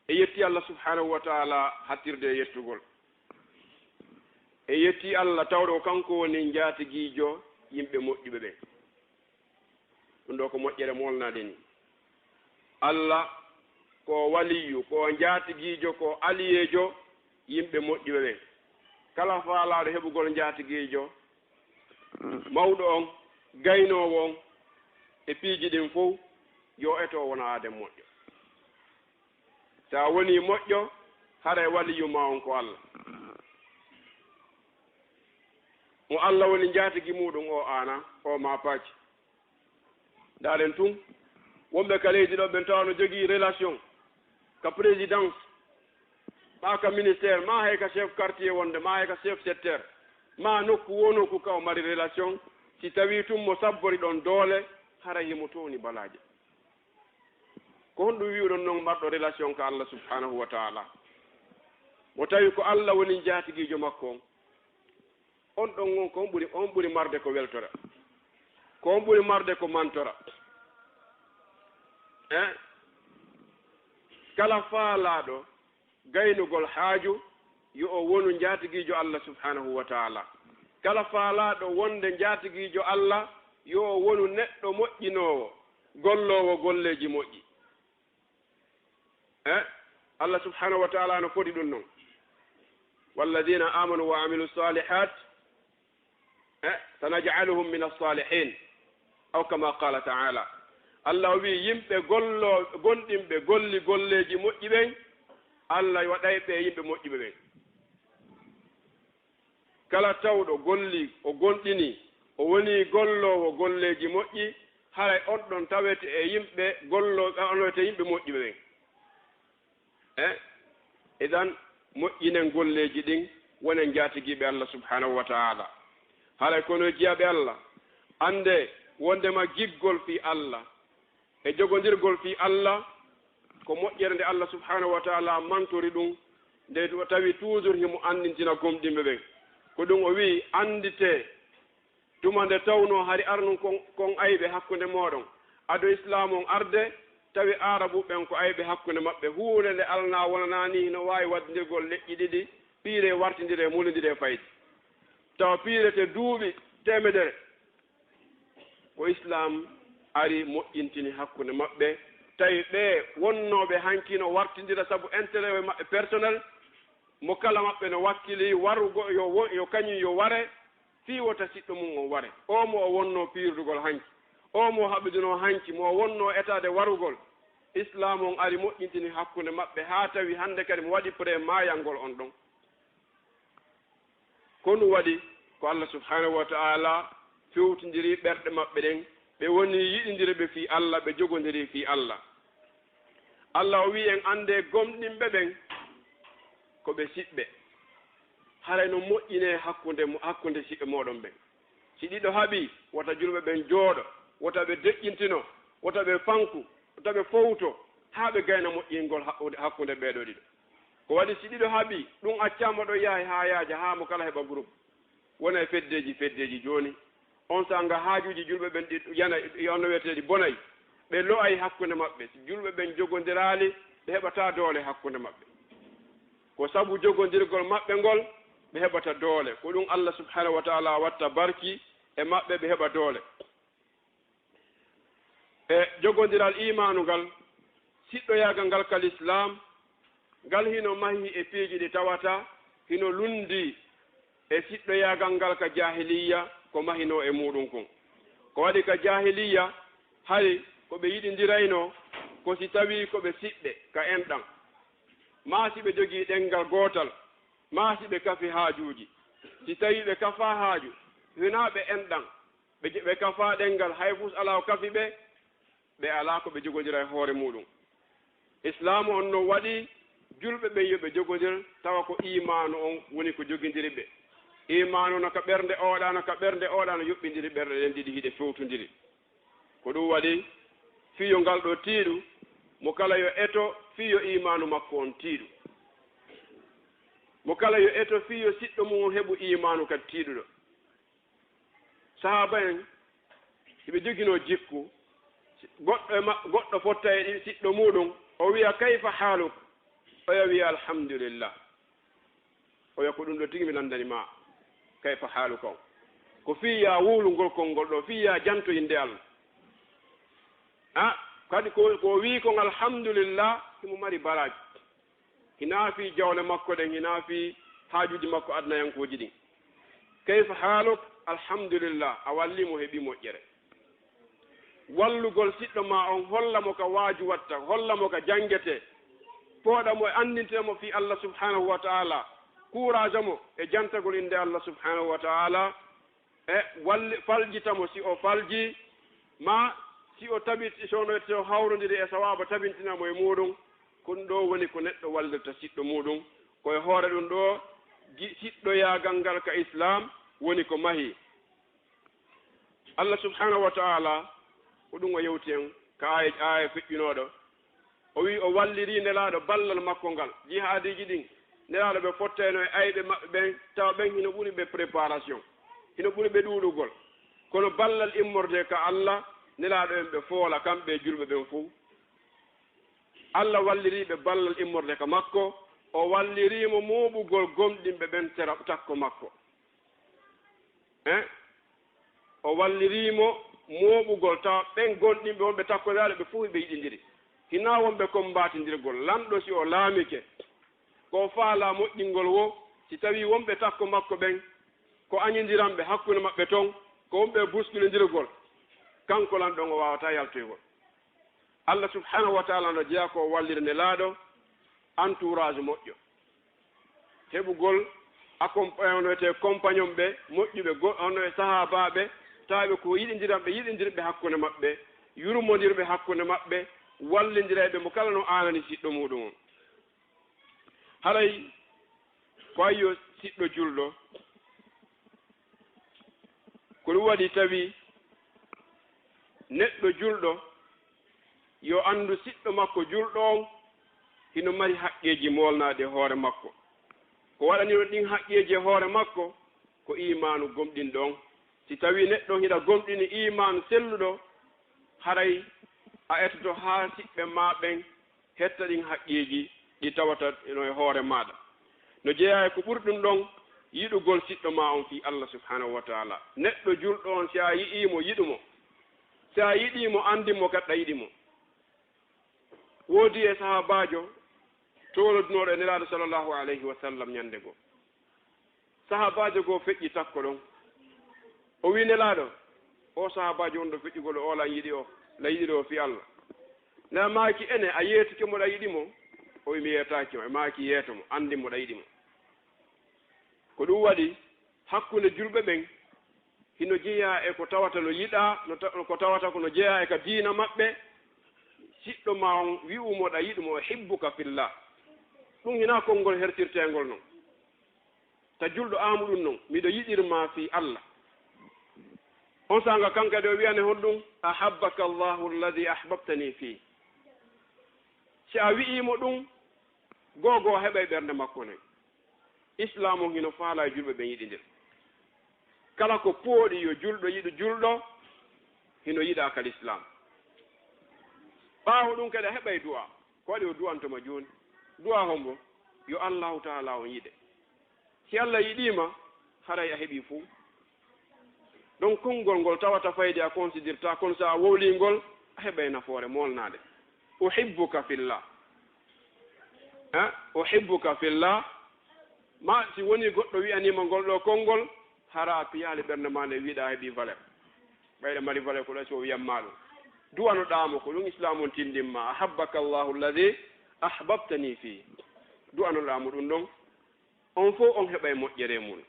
E yetti Allah subhanahu wa ta'ala hattirde e yettugol. E yetti Allah tawɗo ko kanko woni njaatigiijo yimɓe moƴƴuɓe ɓen. Ɗum ɗo ko moƴƴere molnaade ni. Allah ko waliyyu, ko njaatigiijo, ko aliyeejo yimɓe moƴƴuɓe ɓen. Kala faalaaɗo heɓugol njaatigiijo, mawɗo on, gaynoowo on, e piiji ɗin fow, yo eto wona aaden moƴƴo. Si a wonii moƴƴo, haray waliyyu maa on ko Allah. Mo Allah woni njaatigi muuɗum o aana, o maa paaci. Ndaaren tun, wonɓe ka leydi ɗo ɓen tawa no jogii relation ka présidence, maa ka ministère, maa hay ka chef quartier wonde, maa hay ka chef secteur, maa nokku wo nokku ka o mari relation, si tawii tun mo sabbori ɗon doole, haray himo towni balaaje. Ko honɗum wi'uɗon non marɗo relation ka Allah subhanahu wa ta'ala? Mo tawi ko Allah woni njaatigiijo makko on. On ɗon on ko on ɓuri, on ɓuri marde ko weltora. Ko on ɓuri marde ko mantora. Eh? Kala faalaaɗo gaynugol haaju, yo o wonu njaatigiijo Allah subhaanahu wa ta'ala. Kala faalaaɗo wonde njaatigiijo Allah, yo o wonu neɗɗo moƴƴinoowo, golloowo golleeji moƴƴi. Eh? Allah subhaanahu wa ta'ala no fodi ɗum non. "Walladina amanu wa amilu salihat, eh, sanaj'aluhum min as-salihin." Aw kama qala ta'ala. Allah o wi'i, yimɓe gollo-, gonɗinɓe golli golleeji moƴƴi ɓen, Allah waɗay ɓe yimɓe moƴƴuɓe ɓen. Kala tawɗo golli, o gonɗini, o woni golloowo golleeji moƴƴi, haray on ɗon tawete e yimɓe gollo-, on tawete yimɓe moƴƴuɓe ɓen. Eh? Idan, moƴƴinen golleeji ɗin, wonen njaatigiiɓe Allah subhaanahu wa ta'ala. Haray kono jiyaaɓe Allah, annde wondema giggol fii Allah, e jogondirgol fii Allah, ko moƴƴere nde Allah subhaanahu wa ta'ala mantori ɗum, nde o tawi toujours himo anndintina gomɗinɓe ɓen. Ko ɗum o wi'i, "Annditee, tuma nde tawnoo hari arnun kon, kon ayɓe hakkunde mooɗon, ado Islaamu on arde, tawi Aarabu ɓen ko ayɓe hakkunde maɓɓe. Huunde nde alnaa wonanaa nii hino waawi waddindirgol leƴƴi ɗiɗi, piiree, wartindiree, mulondiree fayde. Tawa piirete duuɓi teemedere." Ko Islaam ari moƴƴintini hakkunde maɓɓe, tawi ɓe wonnooɓe hanki no wartindira sabu intérêt maɓɓe personnel, mo kala maɓɓe no wakkili warugo yo wo-, yo kañum yo ware, fii wota siɗɗo mum on ware. Oo mo o wonnoo piirdugol hanki, oo mo o haɓidunoo hanki, mo o wonnoo etaade warugol, Islaam on ari moƴƴintini hakkunde maɓɓe, haa tawi hannde kadi mo waɗi prêt maayangol on ɗon. Ko ɗum waɗi ko Allah subhaanahu wa ta'ala fewtindiri ɓerɗe maɓɓe ɗen, ɓe woni yiɗindiri ɓe fii Allah, ɓe jogondiri fii Allah. Allah o wi'i en, anndee gomɗinɓe ɓen ko ɓe siɓɓe. Haray no moƴƴinee hakkunde mo-, hakkunde siɓɓe mooɗon ɓen. Si ɗiɗo haɓii, wota julɓe ɓen jooɗo, wota ɓe deƴƴintino, wota ɓe fanku, wota ɓe fowto, haa ɓe gayna moƴƴingol hakkunde, hakkunde ɓee ɗoo ɗiɗo. Ko waɗi si ɗiɗo haɓii, ɗum accaama ɗon yahay haa yaaja, haa mo kala heɓa groupe. Wona e feddeeji, feddeeji jooni. On sanga haajuuji julɓe ɓen ɗi yana, e on no wi'etee ɗi bonay. Ɓe lo'ay hakkunde maɓɓe. Si julɓe ɓen jogondiraali, ɓe heɓataa doole hakkunde maɓɓe. Ko sabu jogondirgol maɓɓe ngol, ɓe heɓata doole. Ko ɗum Allah subhaanahu wa ta'ala watta barki e maɓɓe, ɓe heɓa doole. E jogondiral iimaanu ngal, siɗɗoyaagal ngal ka Lislaam, ngal hino mahii e piiji ɗi tawata hino lunndii e siɗɗoyaagal ngal ka jaahiliyya ko mahinoo e muuɗum kon. Ko waɗi ka jaahiliyya, hari ko ɓe yiɗindiraynoo ko si tawii ko ɓe siɓɓe ka enɗan, maa si ɓe jogii ɗemngal gootal, maa si ɓe kafi haajuuji. Si tawii ɓe kafaa haaju, hinaa ɓe enɗan, ɓe je-, ɓe kafaa ɗemngal, hay fus alaa ko kafi ɓe, ɓe alaa ko ɓe jogondira e hoore muuɗum. Islaamu on no waɗi julɓe ɓen yo ɓe jogondir, tawa ko iimaanu on woni ko jogindiri ɓe. Iimaanu no ka ɓernde ooɗa, no ka ɓernde ooɗa, no yoɓɓindiri ɓerɗe ɗen ɗiɗi hiɗe fewtondiri. Ko ɗum waɗi, fii yo ngal ɗoo tiiɗu, mo kala yo eto fii yo iimaanu makko on tiiɗu. Mo kala yo eto fii yo siɗɗo mum on heɓu iimaanu kadi tiiɗuɗo. Sahaaba en, hiɓe joginoo jikku, goɗɗo e ma-, goɗɗo fotta e ɗi-, siɗɗo muuɗum, o wi'a, "Kayfa haaluk?" Oya wi'a, "Alhamdulillah." Oya, "Ko ɗum ɗoo tigi mi lanndani ma, kayfa haaluka on." Ko fii yaa wuulungol konngol ɗoo, fii yaa janto innde Allah. Ah, kadi ko, ko o wi'i kon, "Alhamdulillah," himo mari baraaji. Hinaa fii jawle makko ɗen, hinaa fii haajuuji makko adunayankooji ɗin. "Kayfa haaluk?" "Alhamdulillah," a wallii mo, heɓii moƴƴere. Wallugol siɗɗo maa on, holla mo ka waaju watta, holla mo ka janngetee, pooɗa mo e anndintina mo fii Allah subhaanahu wa ta'ala, kuuraaja mo e jantagol innde Allah subhaanahu wa ta'ala, e walli-, faljita mo si o faljii, maa si o tabit-, si o no, si o hawrondiri e sawaaba, tabintina mo e muuɗum. Ko ɗum ɗoo woni ko neɗɗo wallirta siɗɗo muuɗum. Ko e hoore ɗum ɗoo, gi-, siɗɗoyaagal ngal ka Islaam woni ko mahii. Allah subhaanahu wa ta'ala, ko ɗum o yewti en ka aaya, aaya feƴƴunooɗo. O wi'i o wallirii Nelaaɗo ballal makko ngal. Jihaadiiji ɗin, Nelaaɗo ɓe fottayno e ayɓe maɓɓe ɓen, tawa ɓen hino ɓuri ɓe préparation, hino ɓuri ɓe ɗuuɗugol. Kono ballal immorde ka Allah, Nelaaɗo en ɓe foola, kamɓe e julɓe ɓen fow. Allah wallirii ɓe ballal immorde ka makko, O wallirii mo mooɓugol gomɗinɓe ɓen sera takko makko. Eh? O wallirii mo mooɓugol, tawa ɓen gomɗinɓe wonɓe takko ɓe, ɓe fow ɓe yiɗindiri. Hinaa wonɓe kombaatindirgol. Lanɗo, si o laamike, ko o faalaa moƴƴingol woo, si tawii wonɓe takko makko ɓen ko añindiranɓe hakkunde maɓɓe ton, ko wonɓe e buskulindirgol, kanko lanɗo on o waawataa yaltoygol. Allah subhanahu wa ta'ala no jeyaa ko o wallira Nelaaɗo entourage moƴƴo. Heɓugol accompagn-, hono wiyetee compagnon ɓe moƴƴuɓe, go-, hono e sahaabaaɓe, tawa ɓe ko yiɗindiranɓe, yiɗindirɓe hakkunde maɓɓe, yurmondirɓe hakkunde maɓɓe, wallindirayɓe mo kala no aanani siɗɗo muuɗum on. Haray ko ayyo siɗɗo julɗo, ko ɗum waɗi tawi neɗɗo julɗo yo anndu siɗɗo makko julɗo on hino mari haqqeeji moolnaaɗi e hoore makko. Ko waɗani on ɗin haqqeeji e hoore makko ko iimaanu gomɗinɗo on. Si tawii neɗɗo on hiɗa gomɗini iimaanu selluɗo, haray a etoto haa siɓɓe maa ɓen hetta ɗin haqqeeji ɗi tawata no e hoore maaɗa. No jeyaa e ko ɓuri ɗum ɗon, yiɗugol siɗɗo maa on fii Allah subhanahu wa ta'ala. Neɗɗo julɗo on, si a yi'ii mo, yiɗu mo. Si a yiɗii mo, anndin mo kadi a yiɗi mo. Woodi e sahaabaajo towlodunooɗo e Nelaaɗo sallallahu alayhi wa sallam ñannde goo. Sahaabaajo goo feƴƴi takko ɗon. O wi'i Nelaaɗo, "O sahaabaajo wonɗo feƴƴugol o, o lan yiɗi o, lan yiɗiri o fii Allah." Nelaaɗo maaki, "Ene, a yeetike mo ɗa yiɗi mo?" O wi'i, "Mi yeetaaki mo." E maaki, "Yeeto mo, anndin mo ɗa yiɗi mo." Ko ɗum waɗi, hakkunde julɓe ɓen, hino jeyaa e ko tawata no yiɗaa, no ta-, ko tawata ko no jeyaa e ka diina maɓɓe, siɗɗo maa on wi'u mo ɗa yiɗu mo, "Uhibbuka fillah." Ɗum hinaa konngol hertirteengol non. Ta julɗo aamu ɗum non, "Miɗo yiɗir maa fii Allah." On saanga kanka de o wi'ane honɗum, "Ahabbaka Allahu alladhi ahbabtani fii." Si a wi'ii mo ɗum, goo goo o heɓay ɓernde makko nden. Islaam on hino faalaa e julɓe ɓen yiɗindira. Kala ko pooɗi yo julɗo yiɗu julɗo, hino yiɗaa ka Lislaam. Ɓaawo ɗum kadi a heɓay du'aa. Ko waɗi o du'anto ma jooni? Du'aa hombo? Yo Allaahu Ta'aalaa on yiɗe. Si Allah yiɗii ma, haray a heɓii fow. Ɗon konngol ngol tawata fayde a considirtaa, kono si a wowlii ngol, a heɓay nafoore moolnaade. "Uhibbuka fillah." Eh? "Uhibbuka fillah." Ma si wonii goɗɗo wi'anii ma ngol ɗoo konngol, hara a piyaali ɓernde maa nden, wi'aa a heɓii valeur. Ɓayde mari valeur ko ɗoo si o wi'an maa ɗum. Du'anoɗaa mo, ko ɗum Islaam on tinndin maa. "Ahabbaka Allahu alladhi ahbabtani fii." Du'anoɗaa mo ɗum ɗon. On fow on heɓay moƴƴere mun.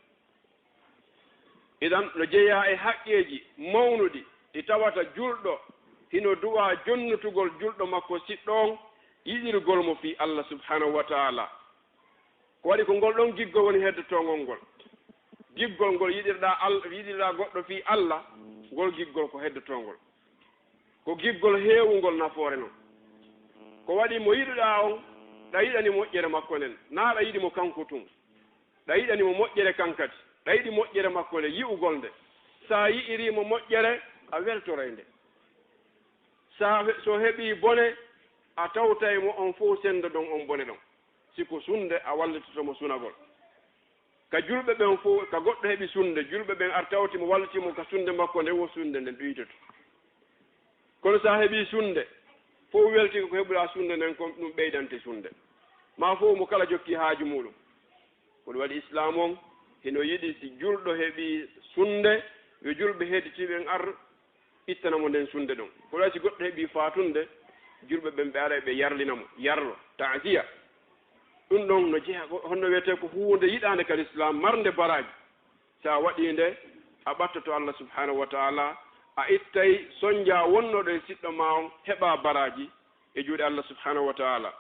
Idan, no jeyaa e haqqeeji mawnuɗi ɗi tawata julɗo hino du'aa jonnutugol julɗo makko siɗɗo on, yiɗirgol mo fii Allah subhanahu wa ta'ala. Ko waɗi ko ngol ɗon giggol woni heddotoongol ngol. Giggol ngol yiɗirɗaa Al-, yiɗirɗaa goɗɗo fii Allah, ngol giggol ko heddotoongol. Ko giggol heewungol nafoore non. Ko waɗi mo yiɗuɗaa on, ɗa yiɗani moƴƴere makko nden, naa ɗa yiɗi mo kanko tun. Ɗa yiɗani mo moƴƴere kan kadi. Ɗa yiɗi moƴƴere makko nde, yi'ugol nde. Si a yi'irii mo moƴƴere, a weltoray nde. Si a he-, si o heɓii bone, a tawtay mo on fow sendo ɗon on bone ɗon. Si ko sunnde, a wallitoto mo sunagol. Ka julɓe ɓen fow, ka goɗɗo heɓi sunnde, julɓe ɓen ar tawti mo, walliti mo ka sunnde makko nden, wo sunnde nden ɗuytoto. Kono si a heɓii sunnde, fow weltii ko heɓuɗaa sunnde nden kon, ɗum ɓeydante sunnde. Maa fow mo kala jokki haaju muuɗum. Ko ɗum waɗi Islaam on hino yiɗi si julɗo heɓii sunnde, yo julɓe heeditiiɓe ɓen ar ittana mo nden sunnde ɗon. Ko wayi si goɗɗo heɓii faatunde, julɓe ɓen ɓe aray ɓe yarlina mo, yarlo, ta'ziya. Ɗum ɗon no jeyaa, ko, honno wiyetee, ko huunde yiɗaande ka Lislaam, marnde baraaji. Si a waɗii nde, a ɓattoto Allah subhanahu wa ta'ala, a ittay sonjaa wonnooɗo e siɗɗo maa on, heɓaa baraaji e juuɗe Allah subhanahu wa ta'ala.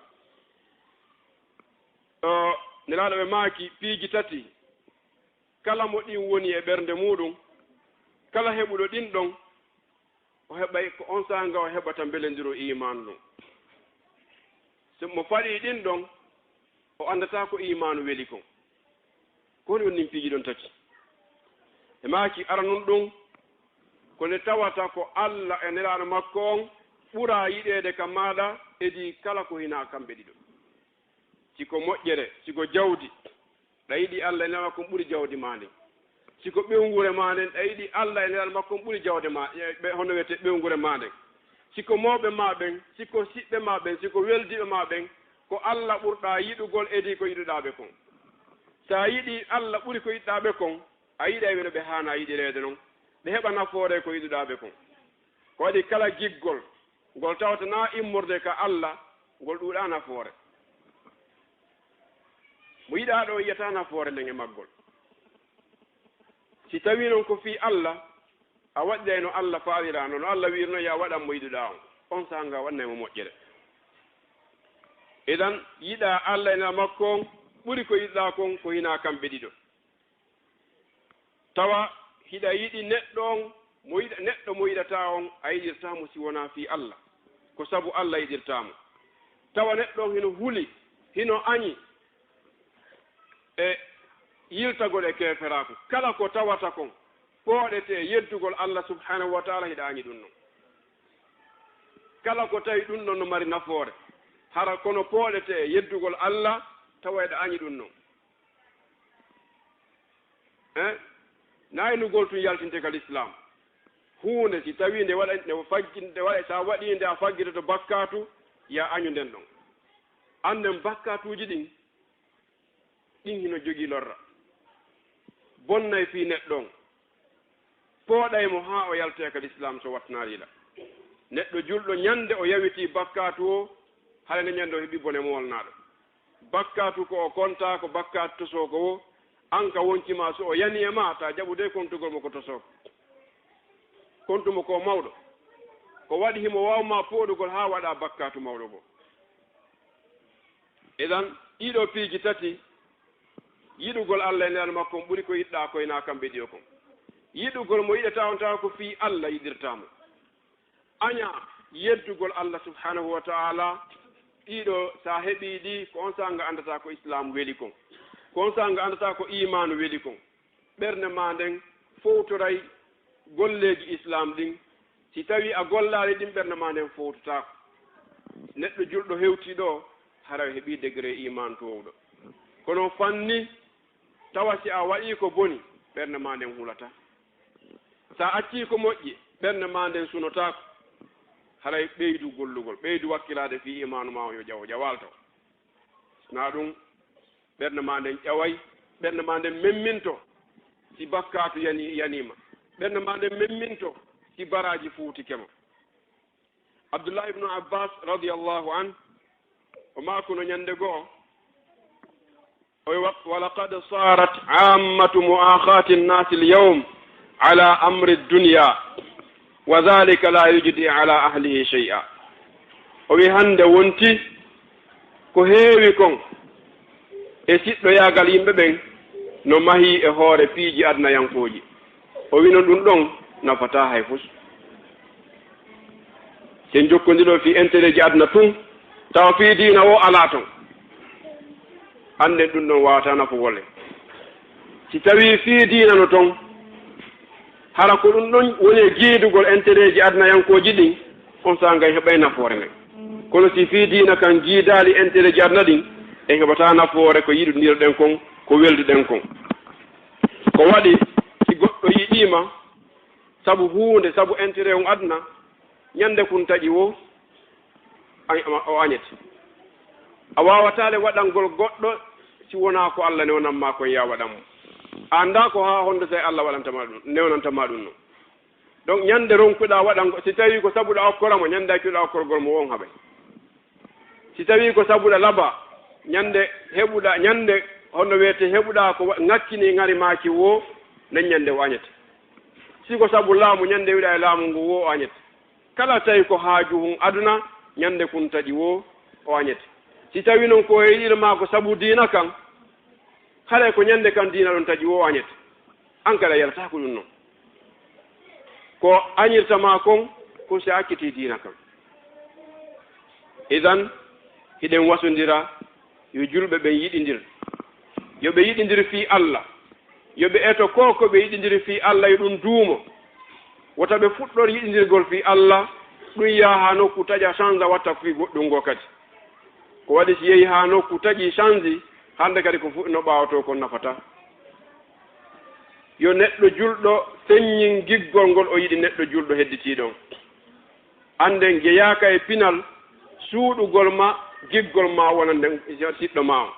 O, Nelaaɗo ɓe maaki piiji tati, kala mo ɗin woni e ɓernde muuɗum, kala heɓuɗo ɗin ɗon, o heɓay ko on saanga o heɓata mbelendiro iimaanu ɗum. Si mo faɗii ɗin ɗon, o anndataa ko iimaanu weli kon. Ko honɗum woni ɗin piiji ɗon tati? E maaki aranun ɗum, ko nde tawata ko Alla e Nelaaɗo makko on ɓuraa yiɗeede ka maaɗa edii kala ko hinaa kamɓe ɗiɗo. si ko moƴƴere, si ko jawdi, ɗa yiɗi Alla e Nelal makko on ɓuri jawdi maa ndin. Si ko ɓeynguure maa nden, ɗa yiɗi Alla e Nelal makko on ɓuri jawdi maa, e ɓe, hono wi'etee ɓeynguure maa nden. Si ko mawɓe maa ɓen, si ko siɓɓe maa ɓen, si ko weldiiɓe maa ɓen, ko Alla ɓurɗaa yiɗugol edii ko yiɗuɗaa ɓe kon. Si a yiɗii Alla ɓuri ko yiɗuɗaa ɓe kon, a yiɗay ɓe no ɓe haanaa yiɗireede non, ɓe heɓa nafoore ko yiɗuɗaa ɓe kon. Ko waɗi kala giggol ngol tawata na immorde ka Alla, ngol ɗuuɗaa nafoore. Mo yiɗaa ɗoo yi'ataa nafoore nden e maggol. Si tawii non ko fii Alla, a waɗiray no Alla faalirano, no Alla wi'irno yo a waɗan mo yiɗuɗaa on, on sahaa nga waɗanay mo moƴƴere. Idan, yiɗaa Alla e Nelal makko on ɓuri ko yiɗuɗaa kon, ko hinaa kamɓe ɗiɗo. Tawa hiɗa yiɗi neɗɗo on, mo yiɗa, neɗɗo mo yiɗataa on, a yiɗirtaa mo si wonaa fii Alla, ko sabu Alla yiɗirtaa mo. Tawa neɗɗo on hino huli, hino aɲi e yiltagol e keeferaaku. Kala ko tawata kon, pooɗetee yeddugol Alla subhaanahu wa ta'aala, hiɗa aɲi ɗun non. Kala ko tawi ɗun non no mari nafoore, hara kono pooɗetee yeddugol Alla, tawa hiɗa aɲi ɗun non. Eh? Na inugol tun yaltinte ka lislaam. Huunde, si tawii nde waɗa, nde faggi-, nde waɗa, si a waɗii nde, a faggitoto bakkaatu, yo a aɲu nden ɗon. Annden bakkaatuuji ɗin, ɗin hino jogii lorra. Bonnay fii neɗɗo on. Pooɗay mo haa o yaltoya ka lislaam so wattanaali la. Neɗɗo julɗo ɲande o yawitii bakkaatu o, hara nde ɲande o heɓii bone mo wolnaaɗo. Bakkaatu ko o kontaa ko bakkaatu tosoowo wo, an ka wonkii maa so o yanii e maa, taa jaɓude kontugol mo ko tosoowo. Kontu mo ko mawɗo. Ko waɗi himo waawu maa pooɗugol haa waɗaa bakkaatu mawɗo goo. Idan, ɗii ɗoo piiji tati, yiɗugol Alla e Nelal makko on ɓuri ko yiɗuɗaa ko hinaa kamɓe ɗiɗo kon. Yiɗugol mo yiɗataa on tawa ko fii Alla yiɗirtaa mo. Aɲa yeddugol Alla subhaanahu wa ta'aala, ɗii ɗoo, si a heɓii ɗi, ko on sahaa nga anndataa ko Islaam weli kon. Ko on sahaa nga anndataa ko iimaanu weli kon. Ɓernde maa nden fowtoray golleeji Islaam ɗin. Si tawii a gollaali ɗin, ɓernde maa nden fowtotaako. Neɗɗo julɗo hewtii ɗoo, hara o heɓii degree iimaan toowuɗo. Kono fanni, tawa si a waɗii ko boni, ɓernde maa nden hulataa. Si a accii ko moƴƴi, ɓernde maa nden sunotaako. Haray ɓeydu gollugol, ɓeydu wakkilaade fii iimaanu maa on yo ƴawo, ƴawaalto. Si naa ɗun, ɓernde maa nden ƴaway, ɓernde maa nden memminto si bakkaatu yani-, yanii ma. Ɓernde maa nden memminto si baraaji fuutike ma. Abdullahi ibnu Abbas radiyallahu anhu, o maakuno ɲande go'o, o wi, "Wa-, wa laqad sarat ammatu mu'akhati nnasi l-yawm ala amri dunya, wa dhalika la yujdi ala ahlihi shay'a." O wi, "Hande wonti ko heewi kon e siɗɗoyaagal yimɓe ɓen no mahii e hoore piiji adunayankooji." O wi, "Non ɗun ɗon nafataa hay fus." Si en jokkondiro fii intérêt ji aduna tun, tawa fii diina woo alaa ton, annden ɗun ɗon waawataa nafugol en. Si tawii fii diina no ton, hara ko ɗun ɗon woni e jiidugol intérêt ji adunayankooji ɗin, on sahaa en heɓay nafoore nden. Kono si fii diina kan jiidaali intérêt ji aduna ɗin, en heɓataa nafoore ko yiɗundirɗen kon, ko welduɗen kon. Ko waɗi, si goɗɗo yiɗii ma, sabu huunde, sabu intérêt on aduna, ɲande kun taƴi woo, a-, a-, o aɲete. A waawataa le waɗangol goɗɗo si wonaa ko Alla newnan maa kon, yo a waɗan mo. A anndaa ko haa honde tawi Alla waɗanta ma ɗun, newnanta ma ɗun non. Donc, ɲande ronkuɗaa waɗangol, si tawii ko sabu ɗa okkora mo, ɲande accuɗaa okkorgol mo woo, on haɓay. Si tawii ko sabu ɗa labaa, ɲande heɓuɗaa, ɲande honno wi'etee heɓuɗaa ko wa-, ŋakkinii ŋari maa kin woo, nden ɲande o aɲete. Si ko sabu laamu, ɲande wi'uɗaa e laamu ngun woo, o aɲete. Kala tawi ko haaju hun aduna, ɲande kun taƴi woo, o aɲete. Si tawii non ko heɓiri maa ko sabu diina kan, haray ko ɲande kan diina ɗon taƴi woo, o aɲete. An kadi a yaltaako ɗun non. Ko aɲirta maa kon, ko si a accitii diina kan. Idan, hiɗen wasondira yo julɓe ɓen yiɗindir. Yo ɓe yiɗindir fii Alla. Yo ɓe eto ko, ko ɓe yiɗindiri fii Alla, yo ɗun duumo. Wota ɓe fuɗɗor yiɗindirgol fii Alla, ɗun yaha nokku taƴa sanza watta fii goɗɗun goo kadi. Ko waɗi si yehi haa nokku taƴi change, hannde kadi ko fuɗɗino ɓaawotoo kon nafataa. Yo neɗɗo julɗo feññin giggol ngol o yiɗi neɗɗo julɗo hedditiiɗo on. Annden jeyaaka e pinal suuɗugol ma giggol ma wonande siɗɗo ma on.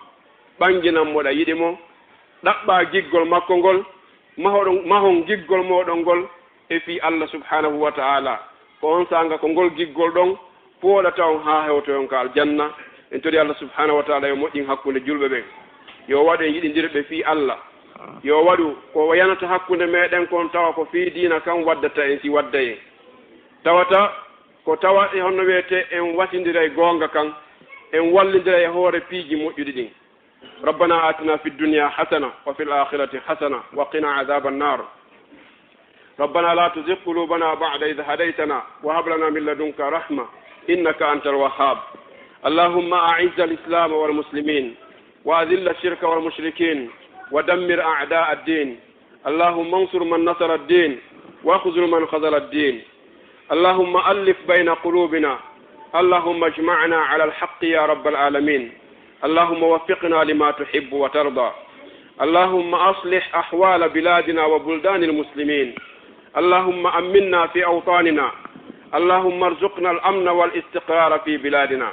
Ɓannginan mo ɗa yiɗi mo, ɗaɓɓaa giggol makko ngol, mahoɗon, mahon giggol mooɗon ngol e fii Allah subhanahu wa ta'ala. Ko on saanga ko ngol giggol ɗon pooɗata on haa hewtoyon ka aljanna. En tori Allah subhanahu wa ta'ala yo moƴƴin hakkunde julɓe ɓen. Yo waɗu en yiɗindirɓe fii Allah. Yo waɗu ko yanata hakkunde meɗen kon tawa ko fii diina kan waddata en si wadda en. Tawata ko tawa e honno wiyete en wasindiray goonga kan, en wallindiray e hoore piiji moƴƴuɗi ɗin. ربنا آتنا في الدنيا حسنة وفي الآخرة حسنة وقنا عذاب النار. ربنا لا تزغ قلوبنا بعد إذ هديتنا وهب لنا من لدنك رحمة إنك أنت الوهاب. اللهم أعز الإسلام والمسلمين وأذل الشرك والمشركين ودمر أعداء الدين. اللهم انصر من نصر الدين واخذل من خذل الدين. اللهم ألف بين قلوبنا. اللهم اجمعنا على الحق يا رب العالمين. اللهم وفقنا لما تحب وترضى. اللهم أصلح أحوال بلادنا وبلدان المسلمين. اللهم أمنا في أوطاننا. اللهم ارزقنا الأمن والاستقرار في بلادنا.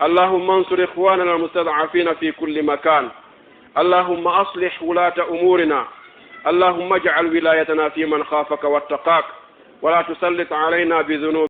اللهم انصر إخواننا المستضعفين في كل مكان. اللهم أصلح ولاة أمورنا. اللهم اجعل ولايتنا في من خافك واتقاك، ولا تسلط علينا بذنوبنا